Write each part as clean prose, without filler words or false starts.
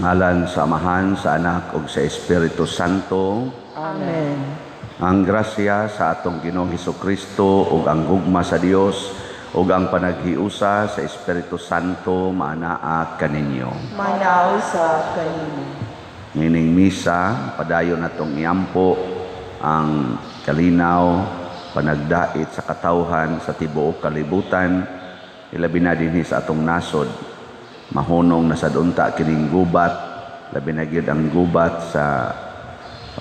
Ngalan sa Amahan, sa Anak ug sa Espiritu Santo. Amen. Ang grasya sa atong Ginoong Hesukristo ug ang gugma sa Dios ug ang panaghiusa sa Espiritu Santo maanaa kaninyo. Manaw sa kanimo. Niining misa, padayon natong iampo ang kalinaw, panagdait sa katawhan sa tibuok kalibutan, ilabi na dinhi sa atong nasod. Mahunong na sad unta kining gubat, labi na gyud ang gubat sa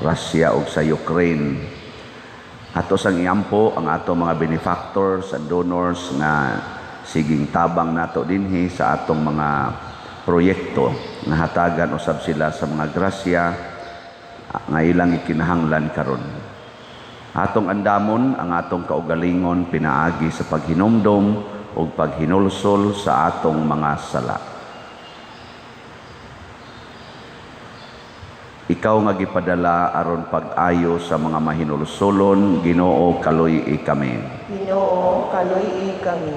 Russia ug sa Ukraine. Ato sang iampo ang ato mga benefactors and donors nga siging tabang nato dinhi sa atong mga proyekto nga hatagan usab sila sa mga grasya nga ilang ikinahanglan karon. Atong andamon ang atong kaugalingon pinaagi sa paghinumdom ug paghinulsol sa atong mga sala. Ikaw nga gipadala aron pag-ayo sa mga mahinulsolon, Ginoo, kaluy-i kami. Ginoo, kaluy-i kami.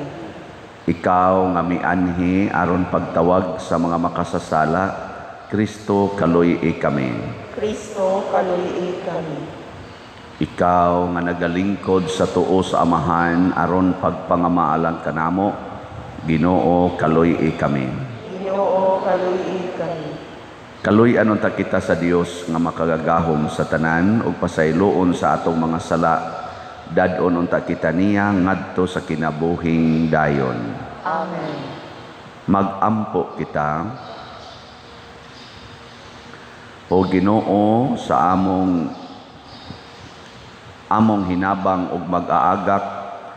Ikaw nga mianhi aron pagtawag sa mga makasasala, Kristo, kaluy-i kami. Kristo, kaluy-i kami. Ikaw nga nagalingkod sa tuo sa Amahan aron pagpangamaalang kanamo, Ginoo, kaluy-i kami. Ginoo, kaluy-i kami. Kaluy-an unta kita sa Dios nga makagagahom sa tanan ug pasayloon sa atong mga sala, dad-on unta kita niya ngadto sa kinabuhing dayon. Amen. Magampo kita. O Ginoo, sa among hinabang ug mag-aagak,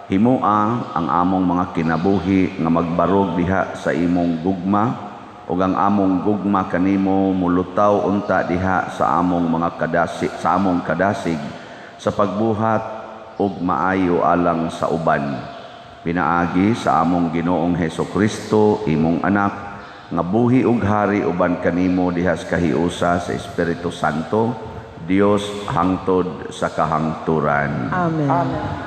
himoa ang among mga kinabuhi nga magbarog diha sa imong gugma, ug ang among gugma kanimo mulutaw unta diha sa among mga kadasig, sa among kadasig sa pagbuhat og maayo alang sa uban. Pinaagi sa among Ginoong Hesukristo, imong anak, nga buhi ug hari uban kanimo diha sa kahiusa sa Espiritu Santo, Dios hangtod sa kahangturan. Amen. Amen.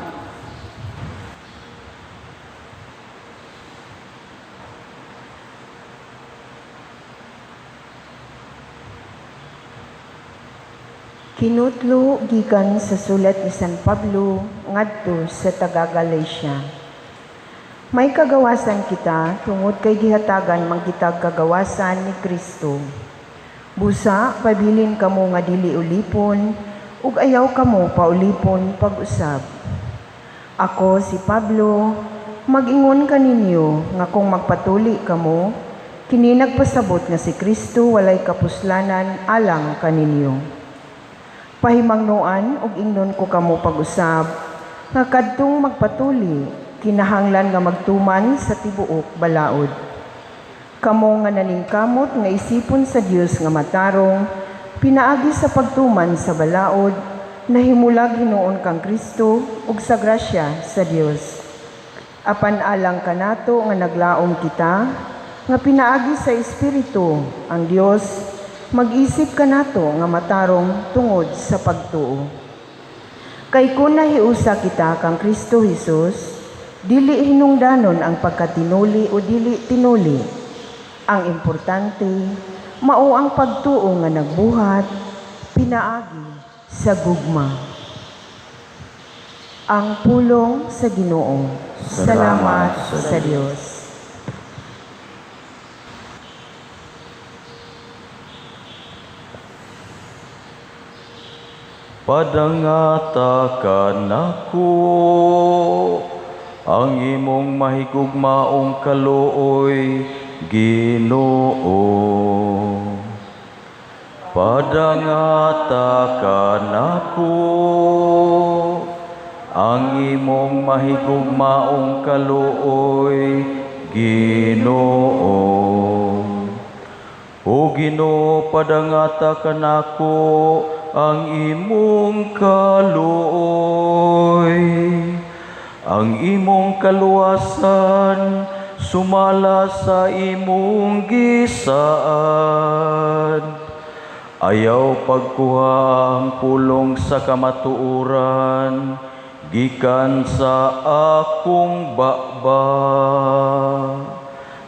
Kinutlo gikan sa sulat ni San Pablo ngadto sa taga-Galatia. May kagawasan kita tungod kay gihatagan man kitag kagawasan ni Kristo. Busa pabilin kamo nga dili ulipon ug ayaw kamo paulipon pag-usab. Ako si Pablo, mag-ingon kaninyo nga kung magpatuli kamo, kini nagpasabot nga si Kristo walay kapuslanan alang kaninyo. Pahimangnoan ug ingnon ko kamo pag-usab nga kadtong magpatuli kinahanglan nga magtuman sa tibuok balaod. Kamo nga naningkamot nga isipon sa Dios nga matarong pinaagi sa pagtuman sa balaod, nahimulag hinuon kang Kristo ug sa grasya sa Dios. Apan alang kanato nga naglaom kita nga pinaagi sa Espiritu ang Dios, mag-isip kanato nga matarong tungod sa pagtuo. Kay kun nahiusa kita kang Kristo Hesus, dili hinungdanon ang pagkatinuli o dili tinuli. Ang importante, mao ang pagtuo nga nagbuhat, pinaagi sa gugma. Ang pulong sa Ginoo. Salamat sa Dios. Padangata kanako ang imong mahigugmaong kaluoy, Ginoo. Padangata kanako ang imong mahigugmaong kaluoy, Ginoo. O Ginoo, padangata kanako ang imong kaluoy, ang imong kaluwasan sumala sa imong gisaad. Ayaw pagkuha ang pulong sa kamatuoran gikan sa akong baba.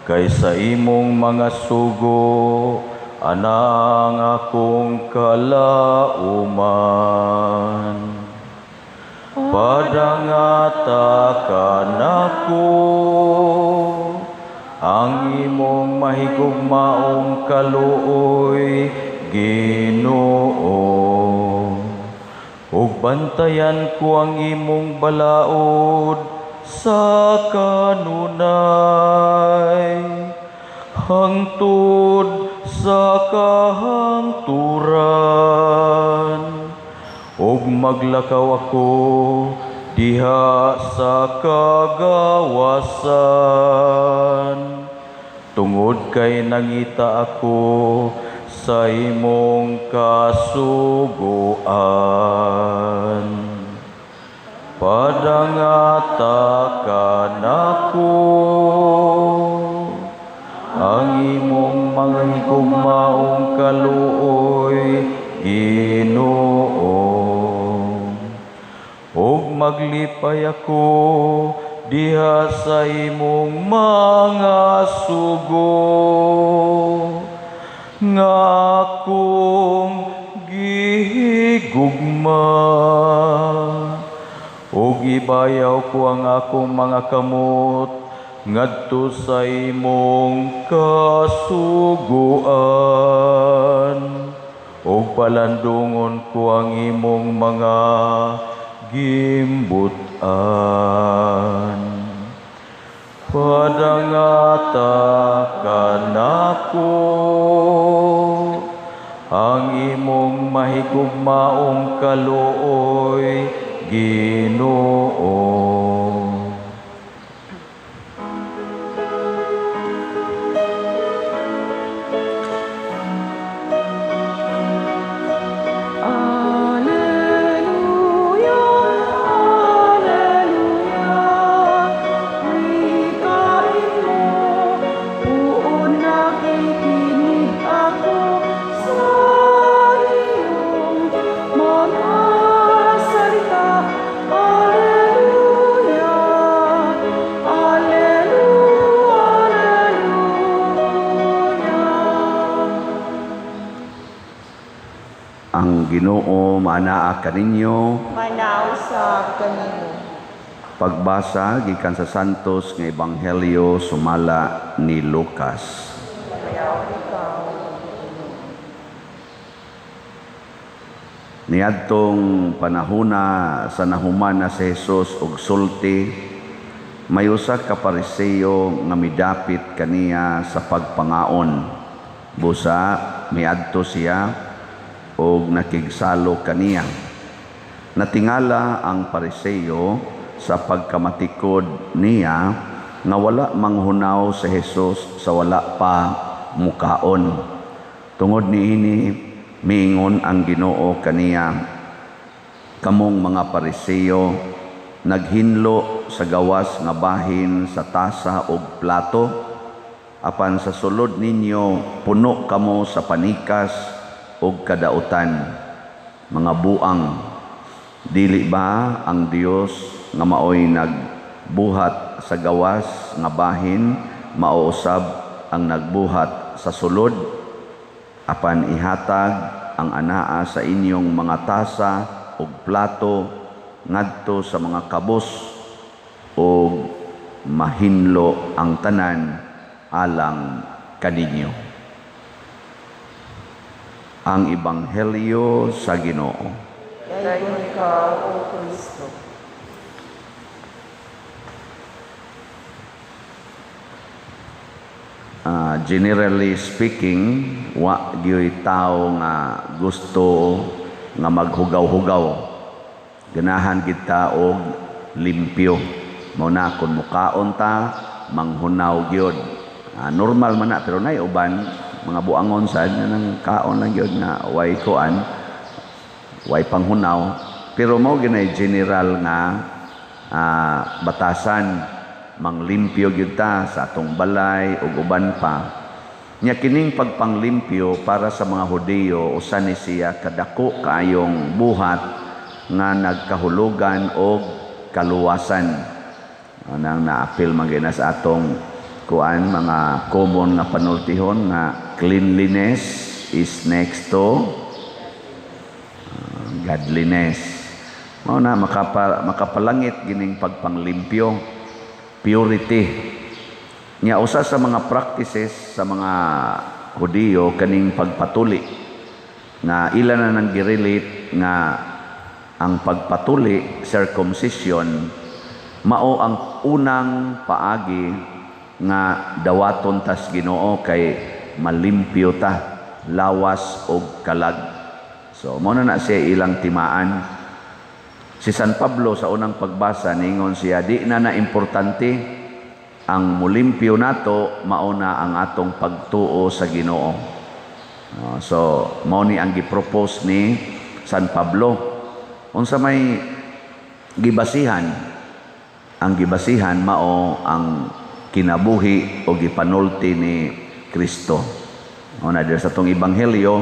Kay sa imong mga sugo Anang akong kalauman. Padangata kanako ang imong mahigugmaong kaluoy, Ginoo. Ug bantayan ko ang imong balaod sa kanunay hangtod sa kahangturan, ug maglakaw ako diha sa kagawasan, tungod kay nangita ako sa imong kasuguan. Padangata kanako ang imong mahigugmaong kaluoy, Ginoo. Ug maglipay ako diha sa imong mga sugo nga akong gihigugma. Ug ibayaw ko ang akong mga kamot ngadto sa imong kasuguan, ug palandungon ko ang imong mga gimbutan. Padangata kanako ang imong mahigugmaong kaluoy, Ginoo. Alleluia, Alleluia, wikain mo, puon nakikinig ako sa iyong mga salita. Alleluia, Alleluia, Alleluia. Ang Ginoo maanaa kaninyo. Manaa usab kanimo. Pagbasa gikan sa Santos nga Ebanghelyo sumala ni Lucas. Niadtong panahona sa nahuman na si Jesus og sulti, may usa ka Pariseo nga midapit kaniya sa pagpangaon. Busa miadto siya og nakigsalo kaniya. Natingala ang Pariseo sa pagkamatikod niya nga wala manghunaw si Jesus sa wala pa mukaon. Tungod niini miingon ang Ginoo kaniya, kamong mga Pariseo naghinlo sa gawas nga bahin sa tasa og plato, apan sa sulod ninyo puno kamo sa panikas og kadautan, mga buang. Dili ba ang Dios nga maoy nagbuhat sa gawas nga bahin mao usab ang nagbuhat sa sulod? Apan ihatag ang anaa sa inyong mga tasa ug plato ngadto sa mga kabos, ug mahinlo ang tanan alang kaninyo. Ang Ebanghelyo sa Ginoo. Dayon ikaw, O Kristo. Generally speaking, wa gyoy tao nga gusto nga maghugaw-hugaw. Ganahan kita og limpyo. Mao na kun mukaon ta, manghunaw gyud. Normal man na, pero nay uban mga buangon sad nga nang kaon lang gyud nga way kuan, way panghunaw. Pero mao ginay general nga batasan, manglimpyo gyud ta sa atong balay ug uban pa. Nya kining pagpanglimpyo para sa mga Hudiyo usa ni siya kadako kaayong buhat nga nagkahulugan og kaluwasan. Anang naapil man gyud na sa atong kuan mga common nga panultihon nga cleanliness Holiness is next to godliness. Mao na makapalangit gining pagpanglimpyo, purity. Nya usa sa mga practices sa mga Hudiyo kaning pagpatuli nga ila na nang gi-relate nga ang pagpatuli, circumcision, mao ang unang paagi nga dawaton tas Ginoo kay malimpyo ta lawas og kalag. So mao na na siya ilang timaan. Si San Pablo sa unang pagbasa ningon siya, di na na importante ang mulimpyo nato, mao na ang atong pagtuo sa Ginoo. So mao ni ang gi-propose ni San Pablo. Unsa may gibasihan? Ang gibasihan mao ang kinabuhi o gipanulti ni Kristo. O na sa atong ebanghelyo,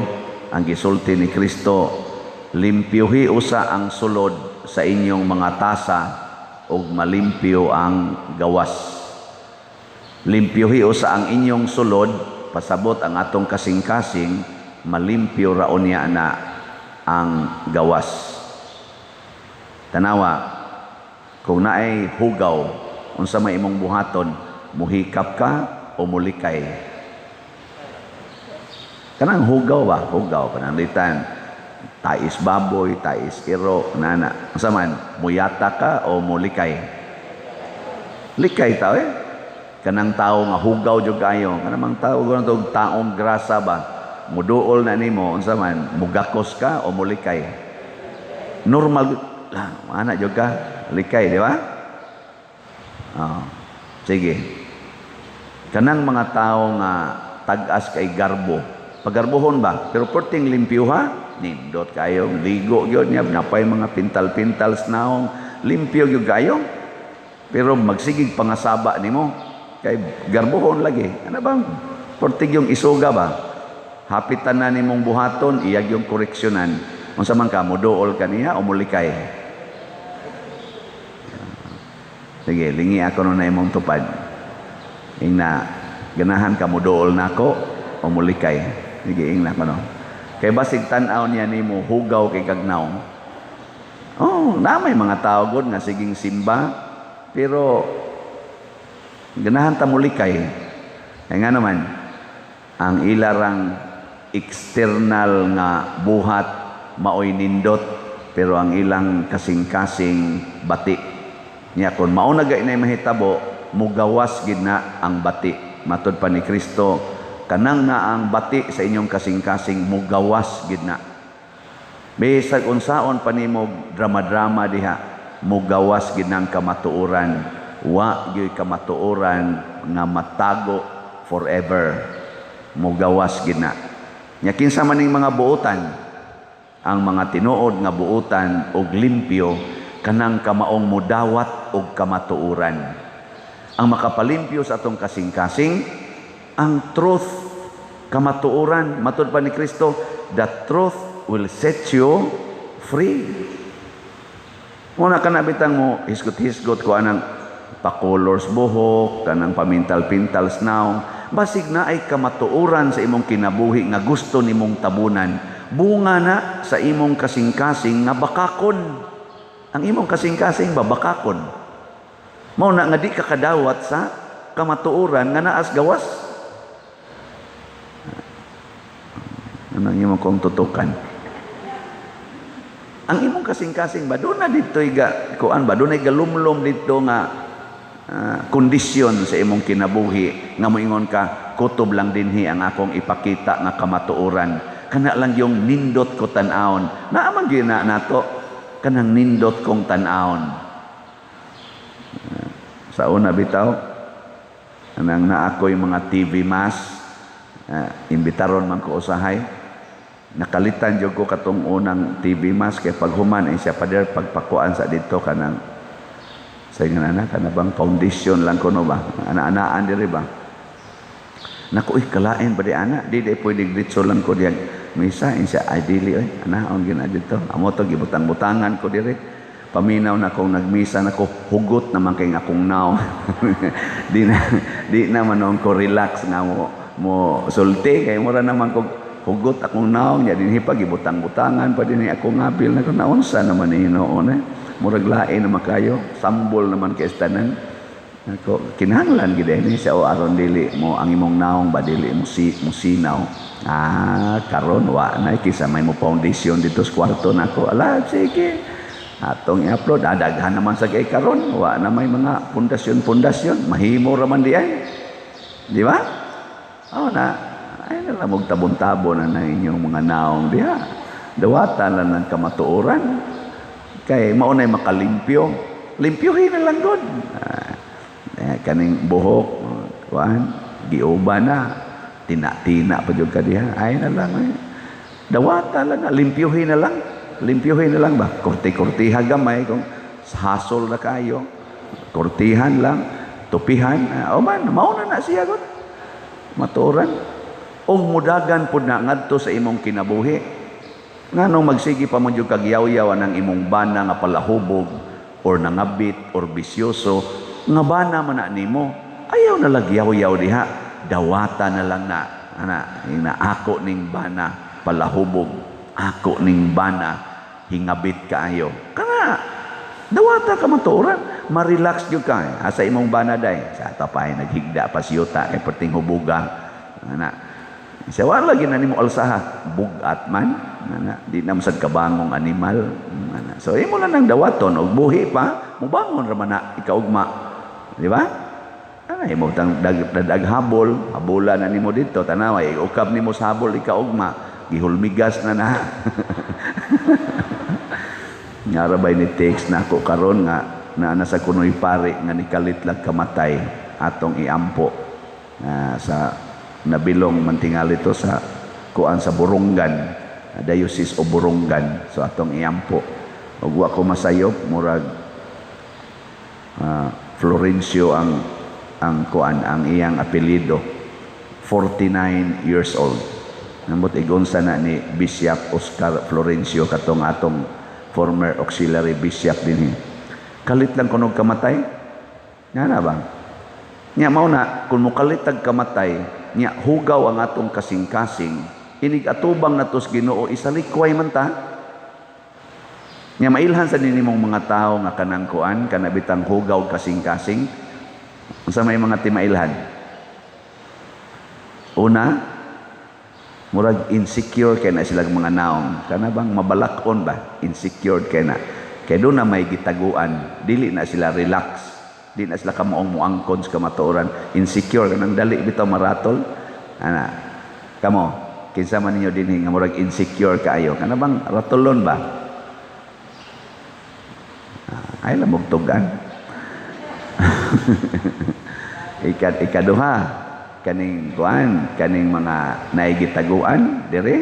ang gisulti ni Kristo, limpyuhi usa ang sulod sa inyong mga tasa ug malimpyo ang gawas. Limpyuhi usa ang inyong sulod, pasabot ang atong kasing-kasing, malimpyo ra unya na ang gawas. Tanawa, kung naay hugaw, unsa may imong buhaton, muhikap ka o mulikay? Kanang hugaw ba? Hugaw, pananglitan. Tais baboy, tais iro, nana. Unsa man, muyata ka o mulikay? Likay ta eh. Kanang tao nga hugaw jud kayo, kanang mga tao og taong grasa ba? Muduol na nimo, unsa man, mugakos ka o mulikay? Normal lang, ana jud ka, likay, di ba? Oh, sige. Kanang mga tao nga tag-as kay garbo, pagarbohon ba? Pero perting limpyo ha, nindot kayo, ligo gyud niya, napay mga pintal-pintal sa naong, limpyo gyud kayo. Pero magsigig pangasaba nimo, kay garbohon lagi. Ano bang pertig yung isuga ba? Hapitan na nimong buhaton, iyag yung koreksyonan. Unsa man ka, muduol ka niya o mulikay? Sige, lingi ako nun na imong tupad. Ingna, ganahan ka muduol na ako o mulikay? Sige, ingna ko no. Kay basig tan-aw niya nimo hugaw kay kagnaw. Oh, na may mga tao gud nga siging simba, pero ganahan ta mulikay. Kaya nga naman, ang ilarang external nga buhat maoy nindot, pero ang ilang kasing-kasing bati. Niya kon mao na gay mahitabo, mugawas gid na ang bati. Matud pa ni Kristo, kanang na ang bati sa inyong kasing-kasing mugawas gid na. Bisag unsaon pa nimo drama-drama diha, mugawas gid nang kamatuoran. Wa gyud kamatuoran nga matago forever. Mugawas gid na. Nya kinsa man ning mga buotan, ang mga tinuod nga buotan og limpyo kanang kamaong mudawat og kamatuoran. Ang makapalimpyo sa atong kasing-kasing, ang truth, kamatuoran. Matud pa ni Kristo, the truth will set you free. Muna ka na bitang mo, hisgot-hisgot ko anang pakolors buhok, kanang pamintal-pintals now. Basig na ay kamatuoran sa imong kinabuhi nga gusto nimong tabunan. Bunga na sa imong kasing-kasing nga bakakon. Ang imong kasing-kasing babakakon. Mao na nga di ka kadawat sa kamatuoran nga naas gawas. Ano ang imong kong tutukan? Ang imong kasing-kasing ba doon na dito'y ga, kuan ba doon ay galumlum dito nga kondisyon sa imong kinabuhi nga moingon ka kutob lang dinhi ang akong ipakita nga kamatuoran. Kana lang yung nindot ko tan-awon. Naaman gyud na nato kanang nindot kong tan-awon. Sa una bitaw anang naa ko'y mga TV mass, imbitaron man ko usahay. Nakalitan jud ko katong unang TV mass kay paghuman ay siya pader pagpakuan sa dito kanang sa ingon ana kana bang foundation lang kuno ba ana-anaan diri ba. Naku, kalain ba di ana di di pwede diretso lang ko diyang misa insa ay dili oy anaon gyud na dito amo to gibutang-butangan ko diri. Paminaw na kong nagmisa na ko hugot naman kay akong naw. Di na man ko relax nga mo sulti kay mura naman ko Hugot akong naong nya dinhi pa gibutang-butangan pa dinhi akong ngabil na kung naunsa naman ni Ginoo eh. Murag lain naman kayo, sambol naman kay tanan. Ako kinahanglan gid ni siya o aron dili mo ang imong naong ba dili mo si musinaw. Ah, karon wa na kisa may mo foundation dito sa kwarto nako. Ala, sige. Atong i-upload, daghan naman sa kay karon, wa na may mga pundasyon-pundasyon, mahimo ra man di ay. Di ba? Oh na, ay na lang tabon-tabon na na inyong mga naong diha. Dawatan lang ng kamatuoran. Kay maunay makalimpyo. Limpyohin na lang gud. Kaning buhok, kuan, giuba na. Tina-tina pa jud ka diha. Ay na lang. Eh. Dawatan lang na, limpyohin na lang. Limpyohin na lang ba? Kurti-kurtiha gamay kung hasol na kayo. Kurtihan lang, tupihan. O man, mauna na siya gud. Matuoran. Og mudagan pud na ngadto sa imong kinabuhi. Nganong magsige pa mo jud kag yaw-yaw ang imong bana nga palahubog or nangabit or bisyoso, nga bana man na nimo, ayaw na lang yaw-yaw diha, dawata na lang na ana, ina ako ning bana palahubog, ako ning bana hingabit kaayo. Kana dawata ka matuoran, ma-relax gyud ka. Asa imong bana day? Sa tapay naghigda pa siyuta kay perting hubuga. Ana. Siya wala lagi na nimo alsaha, bugat man, ana, di na masad kabangong animal. Ana. So imo lang nang dawaton og buhi pa, mubangon ra man na ikaugma. Di ba? Ana imo tang daghabol, habola na nimo dito, tanawa ukab nimo sa habol ikaugma, gihulmigas na na. Nga ra bay ni text na ako karon nga naa na sa kunoy pare nga nikalit lag kamatay atong iampo sa nabilong mantingali to sa kuan sa Burungan, Diocese o Burungan. So atong iampo ug wa ko masayop, murag Florencio ang kuan ang iyang apelyido, 49 years old. Namot igunsa na ni Bishop Oscar Florencio katong atong former auxiliary bishop dinhi. Kalit lang kunog kamatay. Nga na ba? Nya mao na kun mokalit tag kamatay, nya hugaw ang atong kasing-kasing, inig atubang natos Ginoo isalikway man ta. Nya mailhan sa ninimong mga tawo nga kanang kuan, kanabitang hugaw kasing-kasing. Unsa may mga timailhan? Una, murag insecure kay na silang mga naong. Kana bang mabalakon ba? Insecure kay na. Kay doon na may gitaguan, dili na sila relax. Di na sila kamuong muangkon sa kamatuoran. Insecure kanang dali bitaw maratol. Ana, kamo, kinsa man ninyo dinhi nga murag insecure kaayo? Kana bang ratolon ba? Ay lang mugtugan. Ikaduha, kaning kuan, kaning mga naigitaguan dire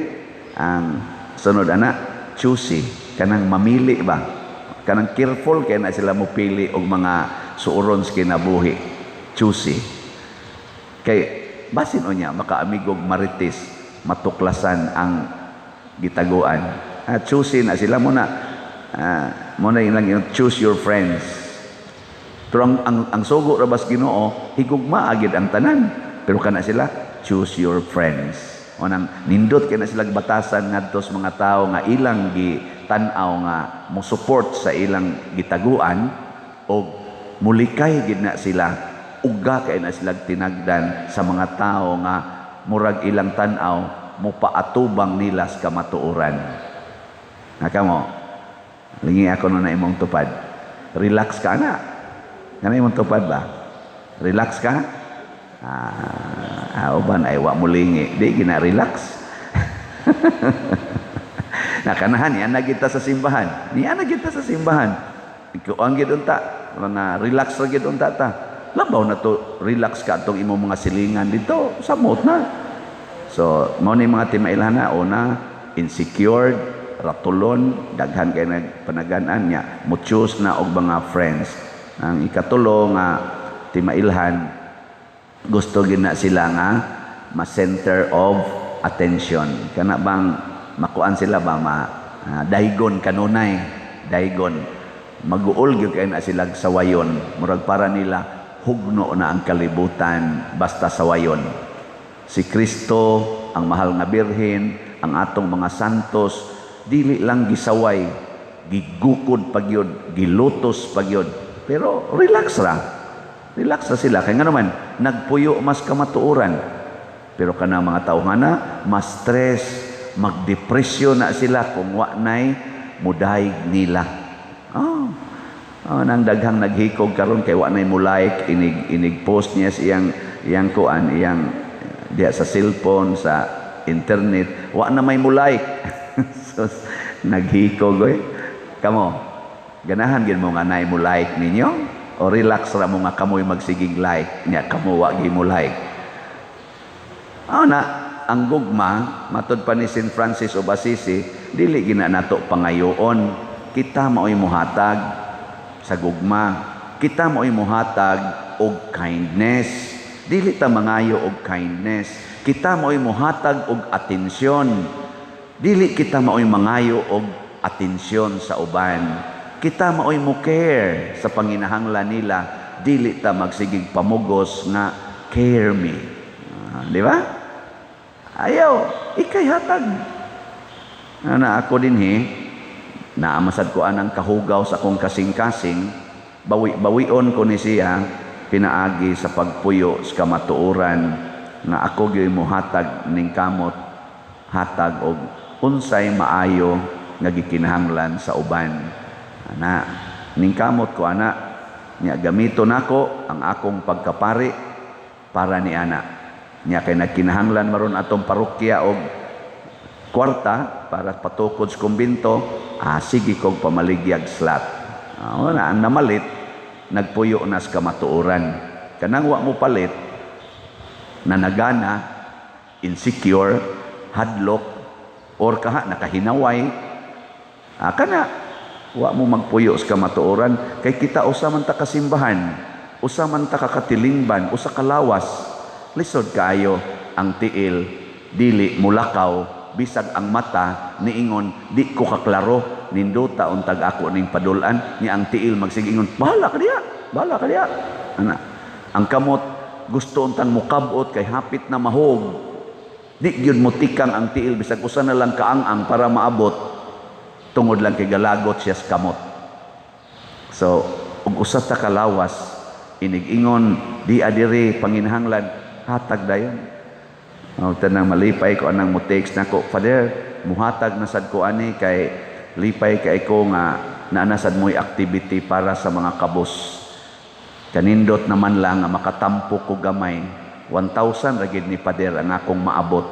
ang sunod ana, choosy, kanang mamili ba? Kanang careful kay na sila mopili og mga suuron sa kinabuhi. Choosy. Kay basin unya makaamigog marites, matuklasan ang gitaguan. Choosy na sila muna. Muna lang yung choose your friends. Pero ang sugo ra bas Ginoo, higugma agid ang tanan. Pero kana sila, choose your friends. O nang nindot kay na sila batasan ngadto sa mga tawo nga ilang gitan-aw nga mo support sa ilang gitaguan og mulikay gid na sila, uga kay na sila tinagdan sa mga tawo nga murag ilang tan-aw mopaatubang nila sa kamatuoran. Nakamo, lingi ako na imong tupad. Relax ka na. Kana imong tupad ba? Relax ka? Uban ay wa mulingi, di gina relax. Nakanahan niya na kita sa simbahan. Niya na kita sa simbahan. Ikuan gid unta, mga relax ra gid unta ta. Labaw na to relax ka atong imong mga silingan dito, samot na. So, mao ni mga timailhan na una, insecure, ratulon, daghan kay nagpanagan-an niya, mo choose na og mga friends. Ang ikatulo nga timailhan, gusto gid na sila nga ma-center of attention. Kana bang makuan sila ba ma daygon kanunay, daygon. Maguol gyud kay na sila sawayon, murag para nila hugno na ang kalibutan basta sawayon. Si Kristo ang mahal nga Birhen, ang atong mga santos, dili lang gisaway, gigukod pagyud, gilutos pagyud. Pero relax ra. Relax ra sila kay ngano man nagpuyo mas kamatuoran. Pero kanang mga tawhana mas stress, magdepresyon na sila kung wa nay mudayeg nila. Oh. Oh, nang daghang naghikog karon kay wa nay mo like inig inig post niya sa iyang iyang kuan, iyang diya sa cellphone, sa internet, wa na may mo like. So, naghikog oy. Kamo, ganahan gid mo nga nay mo like ninyo o relax ra mo nga kamoy magsigig like nya kamo wa gi mo like? Oh, na ang gugma, matud pa ni Saint Francis of Assisi, dili gina nato pangayoon. Kita maoy muhatag sa gugma. Kita maoy muhatag og kindness. Dili ta mangayo og kindness. Kita maoy muhatag og atensyon. Dili kita maoy mangayo og atensyon sa uban. Kita maoy mo care sa panginahanglan nila. Dili ta magsigig pamugos nga "Care me." Ah, di ba? Ayaw, ikay hatag. Na ako din he, naamasad ko anang kahugaw sa akong kasing-kasing, bawi-bawion ko ni siya, pinaagi sa pagpuyo sa kamatuoran nga ako gyud mohatag ning kamot, hatag og unsay maayo nga gikinahanglan sa uban. Ana, ning kamot ko ana, nya gamito nako ang akong pagkapari para ni ana. Nya kay nagkinahanglan maron atong parokya og kwarta para patukod sa kumbinto, sige kog pamaligyag slot. Na ang namalit nagpuyo na sa kamatuoran. Kanang wa mo palit, nanagana, insecure, hadlok, or kaha nakahinaway, kana wa mo magpuyo sa kamatuoran kay kita usa man ta kasimbahan, usa man ta kakatilingban, usa ka lawas. Lisod kaayo ang tiil dili mulakaw bisag ang mata niingon, "Di ko kaklaro, nindota untag ako ning padulan," ni ang tiil magsigingon, "Bahala ka diya, bahala ka diya." Ana, ang kamot gusto untang mukabot kay hapit na mahog. Di gyud mo tikang ang tiil bisag usa na lang kaang-ang para maabot, tungod lang kay galagot siya sa kamot. So ug usa ta kalawas, inig-ingon di adiri panginahanglan, hatag dayon. O, tanang malipay ko anang mo text nako, "Father, muhatag na sad ko ani kay lipay kay ko nga naa sad mo'y activity para sa mga kabus. Kanindot naman lang nga makatampo ko gamay. 1,000 ra gid ni Father ang akong maabot."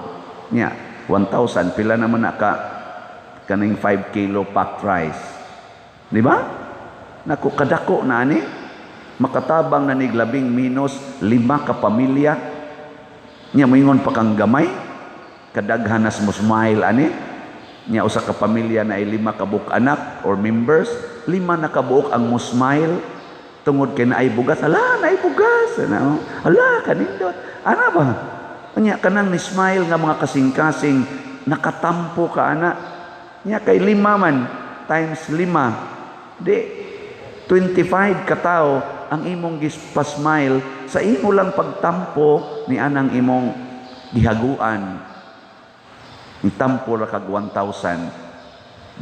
Nya, 1,000 pila naman na ka kaning 5 kilo packed rice. Di ba? Naku, kadako na ani. Makatabang na nig labing minus 5 ka pamilya. Nya moingon pa kang gamay. Kadaghan nas mo smile ani. Nya usa ka pamilya na ay 5 ka buok anak or members, 5 na ka buok ang mo smile tungod kay naay bugas. Ala, naay bugas. Ano? Ala, kanindot. Ana ba? Nya kanang ni smile nga mga kasing-kasing, nakatampo ka ana. Nya kay 5 man times 5, di 25 katao ang imong gispasmile sa imo lang pagtampo ni anang imong gihaguan. Ni tampo ra kag 1,000,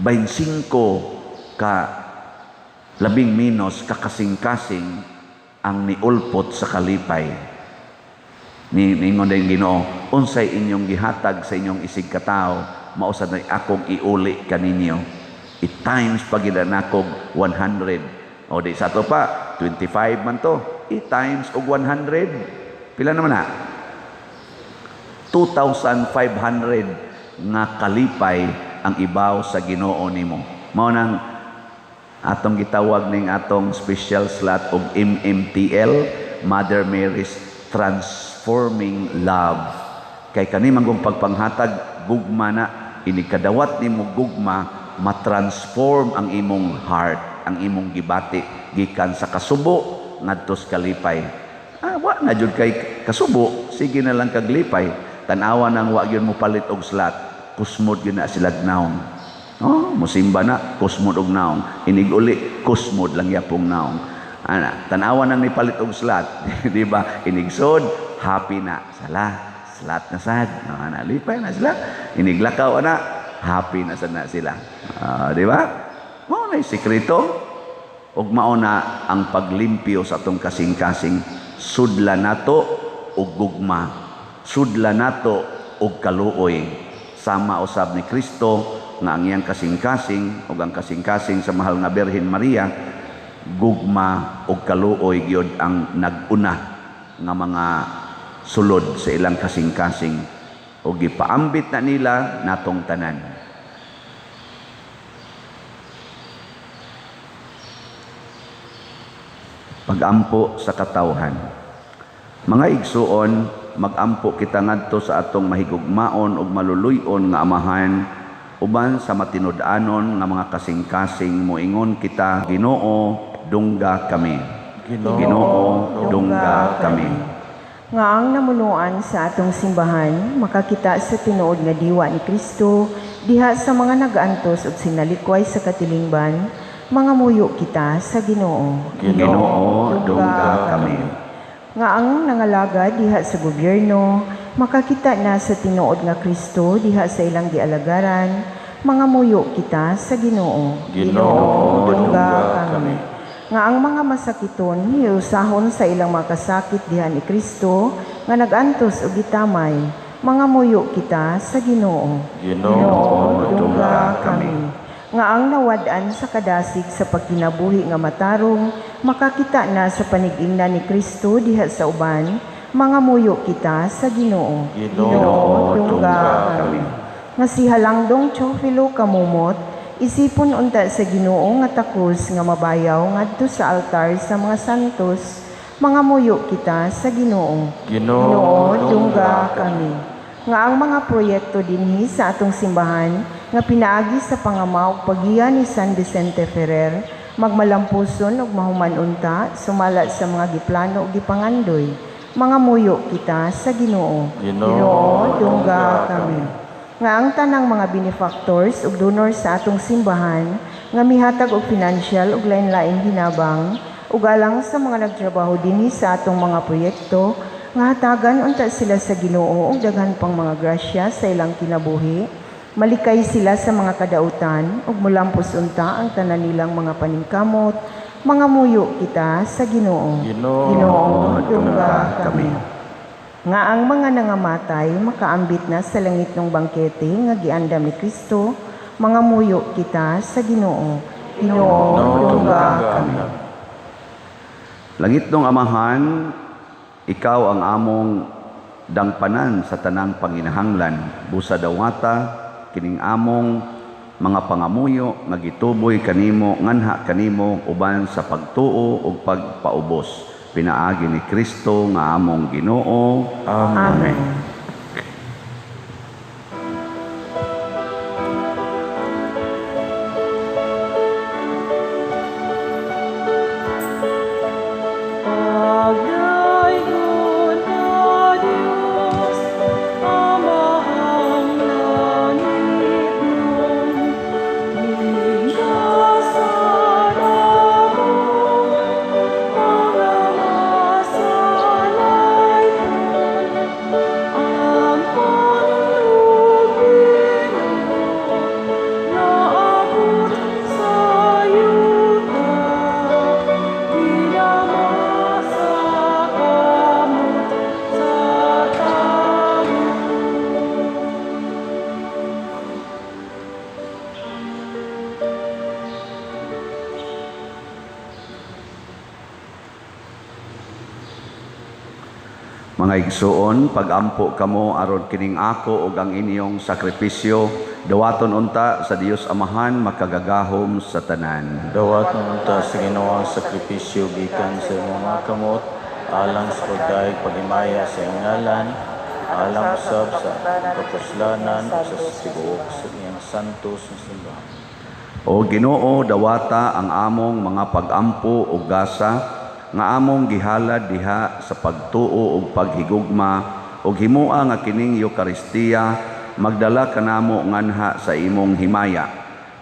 25 ka labing minus kakasing-kasing ang niulpot sa kalipay. Ni ningon din Ginoo, "Unsay inyong gihatag sa inyong isig katawo, mao sad na akong iuli kaninyo." I-times pa gid nakog 100. O di sa ato pa, 25 man to. I-times og 100. Pila naman na? 2,500 nga kalipay ang ibaw sa Ginoo nimo. Mao nang atong gitawag ning atong special slot og MMTL, Mother Mary's Transforming Love. Kay kani manggong pagpanghatag gugma na, inig kadawat nimo gugma, matransform ang imong heart, ang imong gibati gikan sa kasubo ngadto sa kalipay. Wa na jud kay kasubo, sige na lang kaglipay. Tan-awa nang wa gyud mo palit og slot, kusmod gyud na sila naong. Oh, musimba na, kusmod og naong. Inig uli, kusmod lang yapong naong. Ana, tan-awa nang nipalit og slot, di ba? Inigsod, happy na. Sala, Slat na sad. No, nalipay na sila. Iniglakaw ana, happy na sad na sila. Di ba? Mao na sikreto. Ug mao na ang paglimpyo sa atong kasing-kasing. Sudla nato og gugma. Sudla nato og kaluoy. Sama usab ni Kristo nga ang iyang kasing-kasing ug ang kasing-kasing sa mahal nga Birhen Maria, gugma og kaluoy gyud ang nag-una nga mga sulod sa ilang kasing-kasing ug gipaambit na nila natong tanan. Pagampo sa katawhan. Mga igsuon, magampo kita ngadto sa atong mahigugmaon ug maluluy-on nga Amahan uban sa matinud-anon nga mga kasing-kasing moingon kita, Ginoo, dungga kami. Ginoo, dungga kami. Nga ang namunuan sa atong simbahan makakita sa tinuod nga diwa ni Kristo diha sa mga nagaantos ug sinalikway sa katilingban, mga muyo kita sa Ginoo. Ginoo, dungga kami. Nga ang nangalaga diha sa gobyerno makakita na sa tinuod nga Kristo diha sa ilang gialagaran, mga muyo kita sa Ginoo. Ginoo, dungga kami. Nga ang mga masakiton hiusahon sa ilang makasakit diha ni Kristo nga nagantos og gitamay, mga muyo kita sa Ginoo. Ginoo, dungga kami. Nga ang nawad-an sa kadasig sa pagkinabuhi nga matarong makakita na sa panigingna ni Kristo diha sa uban, mga muyo kita sa Ginoo. Ginoo, dungga kami. Nga si Halangdong Teofilo Kamumot isipon unta sa Ginoo nga takos nga mabayaw ngadto sa altar sa mga santos, mga muyo kita sa Ginoo. Ginoo, dungga kami. Nga ang mga proyekto dinhi sa atong simbahan nga pinaagi sa pangama ug paggiya ni San Vicente Ferrer magmalampuson ug mahuman unta sumala sa mga giplano ug gipangandoy, mga muyo kita sa Ginoo. Ginoo, dungga kami. Nga ang tanang mga benefactors ug donors sa atong simbahan nga mihatag og financial ug lain-laing hinabang ug alang sa mga nagtrabaho dinhi sa atong mga proyekto nga hatagan unta sila sa Ginoo og daghan pang mga grasya sa ilang kinabuhi, malikay sila sa mga kadautan ug mulampos unta ang tanan nilang mga paningkamot, mga muyo kita sa Ginoo. Ginoo, dungga kami. Nga ang mga nangamatay makaambit na sa langit ng bangkete nga giandam ni Kristo, mga muyo kita sa Ginoo. Ginoo, dungga kami. Langit ng Amahan, ikaw ang among dangpanan sa tanang panginahanglan. Busa dawata kining among mga pangamuyo nga gituboy kanimo, nganha kanimo uban sa pagtuo ug pagpaubos. Pinaagi ni Kristo nga among Ginoo. Amen. Mga igsuon, pagampo kamo aron kining ako ug ang inyong sakripisyo, dawaton unta sa Dios Amahan makagagahom sa tanan. Dawaton unta sa Ginoo ang sakripisyo gikan sa imong mga kamot, alang sa pagdayeg paghimaya sa iyang ngalan, alang usab sa kapuslanan ug sa tibuok sa iyang santos nga simbahan. O Ginoo, dawata ang among mga pagampo ug gasa nga among gihalad diha sa pagtuo ug paghigugma ug himoa nga kining Eukaristiya magdala kanamo nganha sa imong himaya.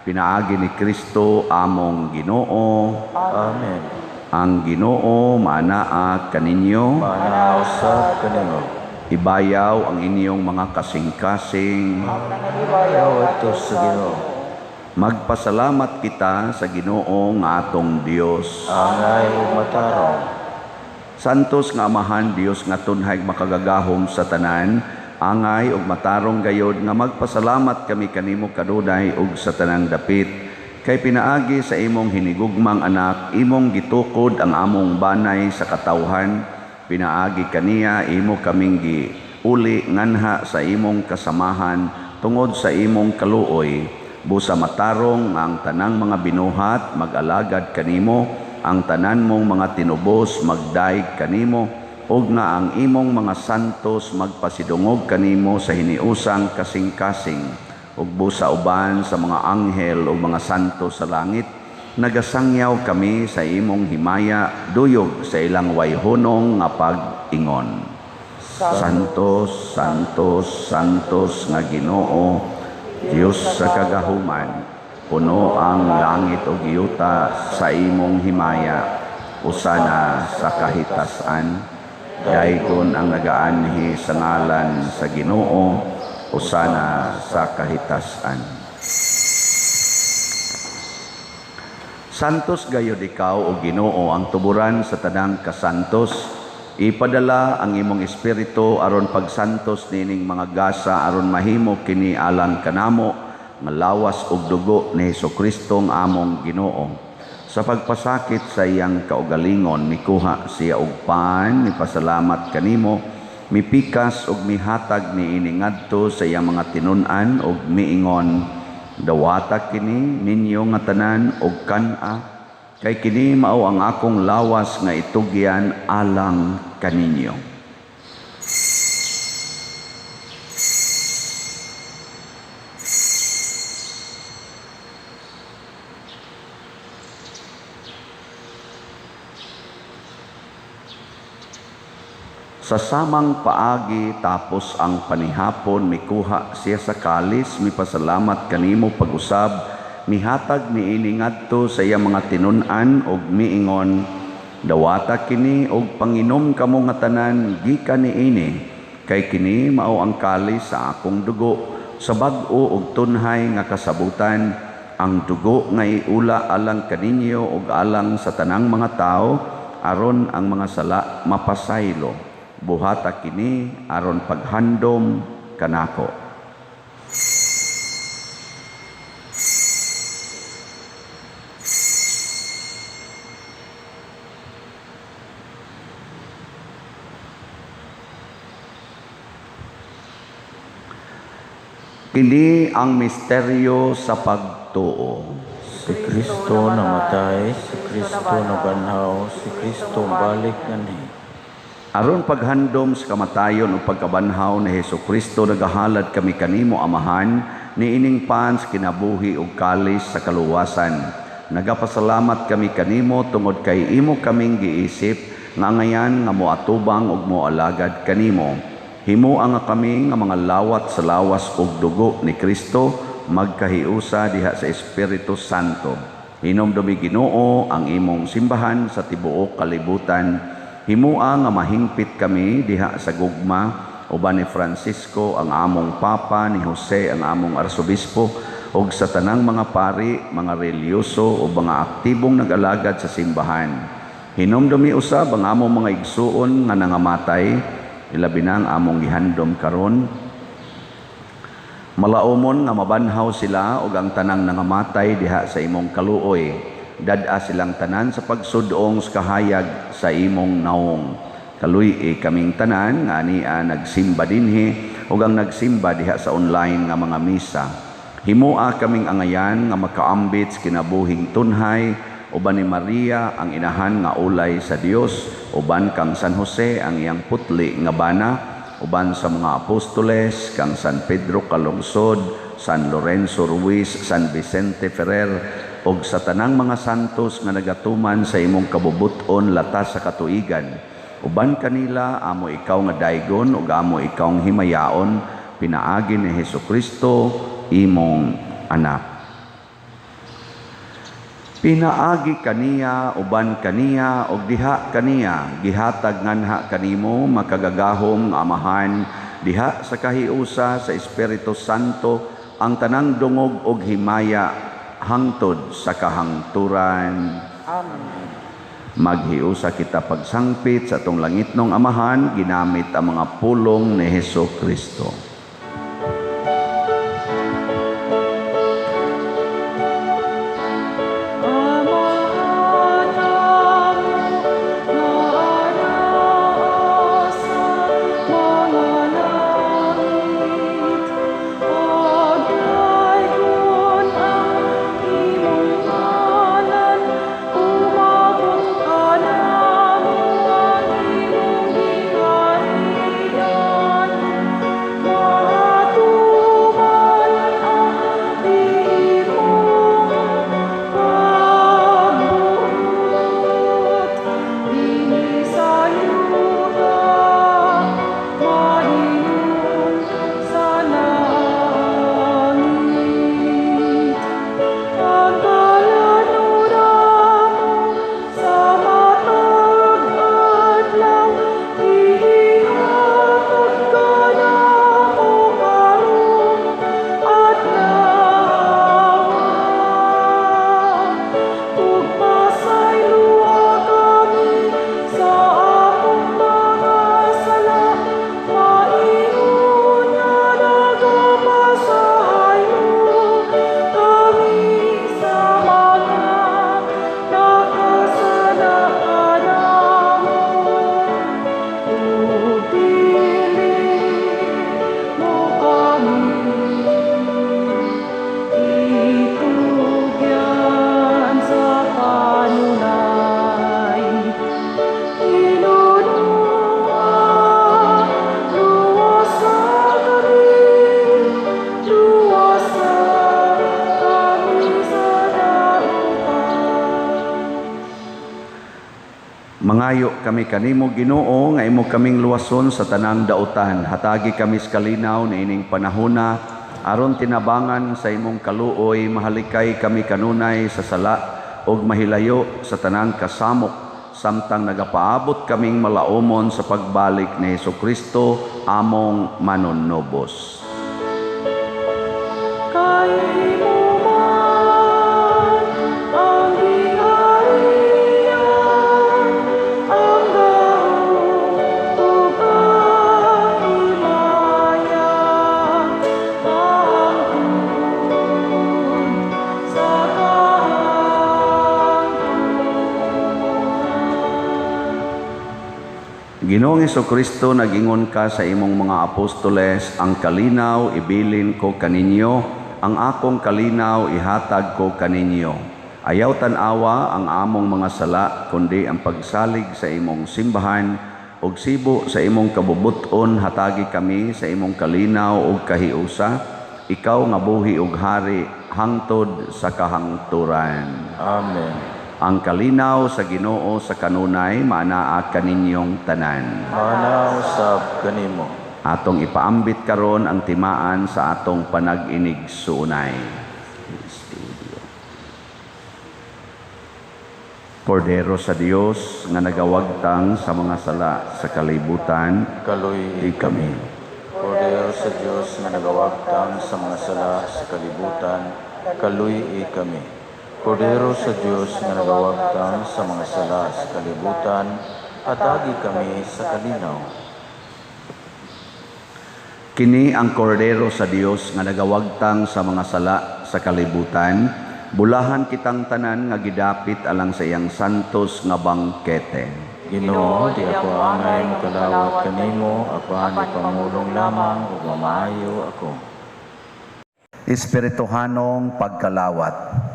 Pinaagi ni Kristo among Ginoo. Amen. Ang Ginoo maanaa kaninyo. Maanaa usab kanimo. Ibayaw ang inyong mga kasing-kasing. Nanganibayaw adto sa Ginoo. Magpasalamat kita sa Ginoo nga atong Dios. Angay ug matarong. Santos nga Amahan, Dios nga tunhay makagagahom sa tanan, angay ug matarong gayod nga magpasalamat kami kanimo kanunay ug sa tanang dapit. Kay pinaagi sa imong hinigugmang anak, imong gitukod ang among banay sa katawhan. Pinaagi kaniya imo kaming giuli nganha sa imong kasamahan tungod sa imong kaluoy. Busa matarong nga ang tanang mga binuhat mag-alagad kanimo, ang tanan mong mga tinubos magdaig kanimo, ug nga ang imong mga santos magpasidungog kanimo sa hiniusang kasing-kasing. Ug busa uban sa mga anghel ug mga santos sa langit, nagasangyaw kami sa imong himaya duyog sa ilang wayhunong nga pag-ingon. Santos, Santos, Santos nga Ginoo, Dios sa kagahuman, puno ang langit ug yuta sa imong himaya. Usana sa kahitasan, daygon ang nagaanhi sa ngalan sa Ginoo, usana sa kahitasan. Santos gayod ikaw o Ginoo ang tuburan sa tanang kasantos. Ipadala ang imong espiritu aron pagsantos nining mga gasa aron mahimo kini alang kanamo nga lawas ug dugo ni Hesukristo ang among Ginoo. Sa pagpasakit sa iyang kaugalingon mikuha siya og pan, mipasalamat kanimo, mipikas ug mihatag niini ngadto sa iyang mga tinun-an ug miingon, dawata kini ninyo nga tanan og kan-a, kay kini mao ang akong lawas nga itugyan alang kaninyo. Sa samang paagi tapos ang panihapon, mikuha siya sa kalis, mipasalamat kanimo pag-usab, mihatag niini ngadto sa iyang mga tinun-an ug miingon, dawata kini og panginom kamo nga tanan gikan niini, kay kini mao ang kalis sa akong dugo, sa bag-o ug tunhay nga kasabutan, ang dugo nga iula alang kaninyo ug alang sa tanang mga tawo, aron ang mga sala mapasaylo. Buhata kini aron paghandom kanako. Kini ang misteryo sa pagtuo. Si Kristo namatay, si Kristo nabanhaw, si Kristo balik nganhi. Aron paghandom sa kamatayon o pagkabanhaw ni Hesukristo, nagahalad kami kanimo Amahan, niining pan sa kinabuhi ug kalis sa kaluwasan. Nagapasalamat kami kanimo tungod kay imo kaming giisip nga ngayan nga moatubang ug moalagad kanimo. Himoa nga kami nga mga lawat sa lawas ug dugo ni Kristo magkahiusa diha sa Espiritu Santo. Hinumdumi Ginoo ang imong simbahan sa tibuok kalibutan. Himoa nga mahingpit kami diha sa gugma uban ni Francisco ang among Papa, ni Jose ang among Arsobispo, ug sa tanang mga pari, mga relihiyoso ug mga aktibong nag-alagad sa simbahan. Hinumdumi usab ang among mga igsuon nga nangamatay, ilabi na ang among gihandom karon. Malaumon nga mabanhaw sila ug ang tanang nangamatay diha sa imong kaluoy. Dad-a silang tanan sa pagsudong sa kahayag sa imong naong. Kaluy-i kaming tanan nga ania nagsimba dinhi ug ang nagsimba diha sa online nga mga misa. Himoa kaming angayan nga makaambit sa kinabuhing tunhay uban ni Maria ang inahan nga ulay sa Dios, uban kang San Jose ang iyang putli nga bana, uban sa mga apostoles kang San Pedro Calungsod, San Lorenzo Ruiz, San Vicente Ferrer, og sa tanang mga santos nga nagatuman sa imong kabubut-on latas sa katuigan. Uban kanila amo ikaw nga daygon ug amo ikaw nga himayaon, pinaagi ni Hesukristo imong anak. Pinaagi kaniya, uban kaniya, ug diha kaniya, gihatag nganha kanimo makagagahom nga Amahan, diha sa kahiusa sa Espiritu Santo, ang tanang dungog ug himaya hangtod sa kahangturan. Amen. Maghiusa kita pagsangpit sa atong langitnong Amahan, ginamit ang mga pulong ni Hesus Kristo. Mangayo kami kanimo, Ginoo, nga imo kaming luwason sa tanang dautan. Hatagi kami sa kalinaw niining panahona aron tinabangan sa imong kaluoy, mahalikay kami kanunay sa sala ug mahilayo sa tanang kasamok, samtang nagapaabot kaming malaumon sa pagbalik ni Hesukristo among manunubos. Ginoong Hesukristo, nag-ingon ka sa imong mga apostoles, ang kalinaw ibilin ko kaninyo, ang akong kalinaw ihatag ko kaninyo. Ayaw tan-awa ang among mga sala, kundi ang pagsalig sa imong simbahan, ug sibo sa imong kabubuton, hatagi kami sa imong kalinaw ug kahiusa, ikaw nga buhi ug hari hangtod sa kahangturan. Amen. Ang kalinaw sa Ginoo sa kanunay maanaa kaninyong tanan. Maanaa usab kanimo. Atong ipaambit karon ang timaan sa atong panag-inig-suunay. Kordero sa Dios nga nagawagtang sa mga sala sa kalibutan, kaluy kami. Kordero sa Dios nga nagawagtang sa mga sala sa kalibutan, kaluy kami. Kordero sa Dios nga nagawagtang sa mga sala sa kalibutan, hatagi kami sa kalinaw. Kini ang kordero sa Dios nga nagawagtang sa mga sala sa kalibutan, bulahan kitang tanan nga gidapit alang sa iyang santos nga bangkete. Ginoo, di ako angay mokalawat kanimo, apan ipamulong lamang ug mamaayo ako. Espirituhanong pagkalawat.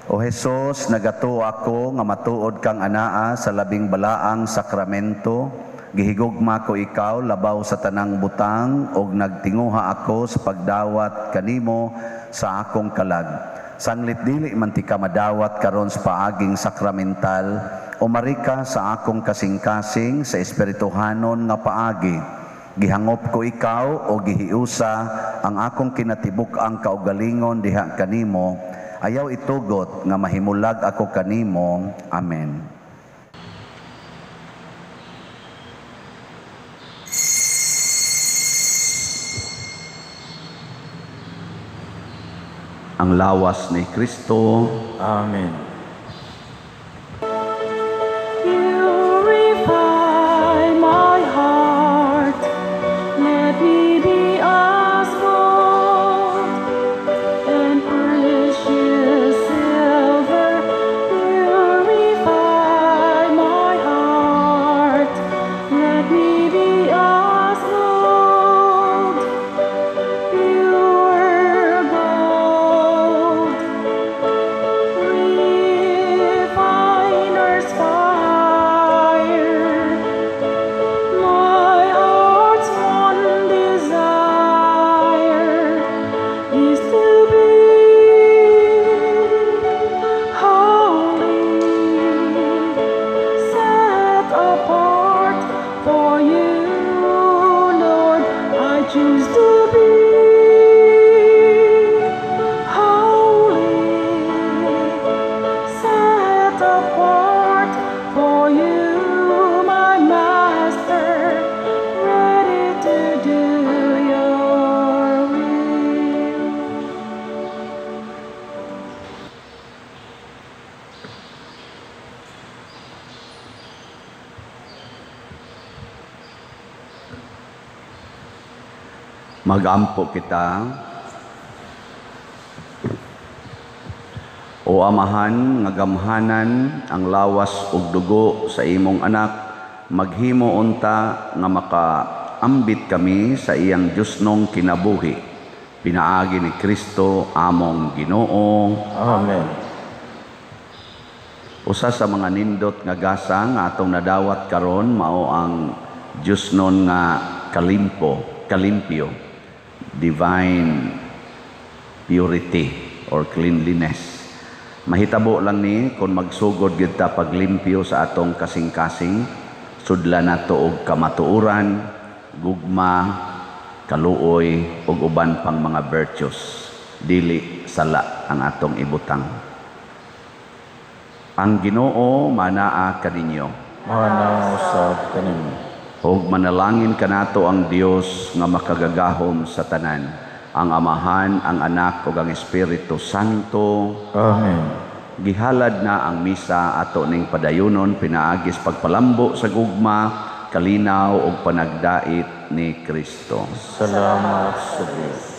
O Hesus, nagatuo ako nga matuod kang anaa sa labing balaang sakramento. Gihigugma ko ikaw labaw sa tanang butang ug nagtinguha ako sa pagdawat kanimo sa akong kalag. Sanglit dili man ti ka madawat karon sa paaging sakramental, umari ka sa akong kasing-kasing sa espirituhanon nga paagi. Gihangop ko ikaw o gihiusa ang akong kinatibuk-ang kaugalingon diha kanimo. Ayaw itugot nga mahimulag ako kanimo. Amen. Ang lawas ni Kristo. Amen. Purify my heart, let me be as gold and precious silver. Purify my heart, let me be as gold, pure gold. Refiner's fire, my heart's one desire is to be holy, set apart for you, Lord. I choose to be holy, set apart for you, my master, ready to do your will. Magampo kita. O Amahan nga gamhanan ang lawas ug dugo sa imong anak, maghimo unta nga makaambit kami sa iyang Diyosnong kinabuhi. Pinaagi ni Kristo among Ginoo. Amen. Usa sa mga nindot nga gasa nga atong nadawat karon mao ang Diyosnon nga kalimpo, kalimpyo, divine purity or cleanliness. Mahitabo lang ni kung magsugod gyud ta paglimpyo sa atong kasing-kasing, sudlan nato og kamatuoran, gugma, kaluoy ug uban pang mga virtues. Dili sala ang atong ibutang. Ang Ginoo manaa kaninyo. Manaa usab kanimo. Ug manalangin kanato ang Dios nga makagagahom sa tanan, ang Amahan, ang Anak ug ang Espiritu Santo. Amen. Gihalad na ang misa ato ning padayunon pinaagis pagpalambo sa gugma, kalinaw ug panagdait ni Kristo. Salamat sa Dios.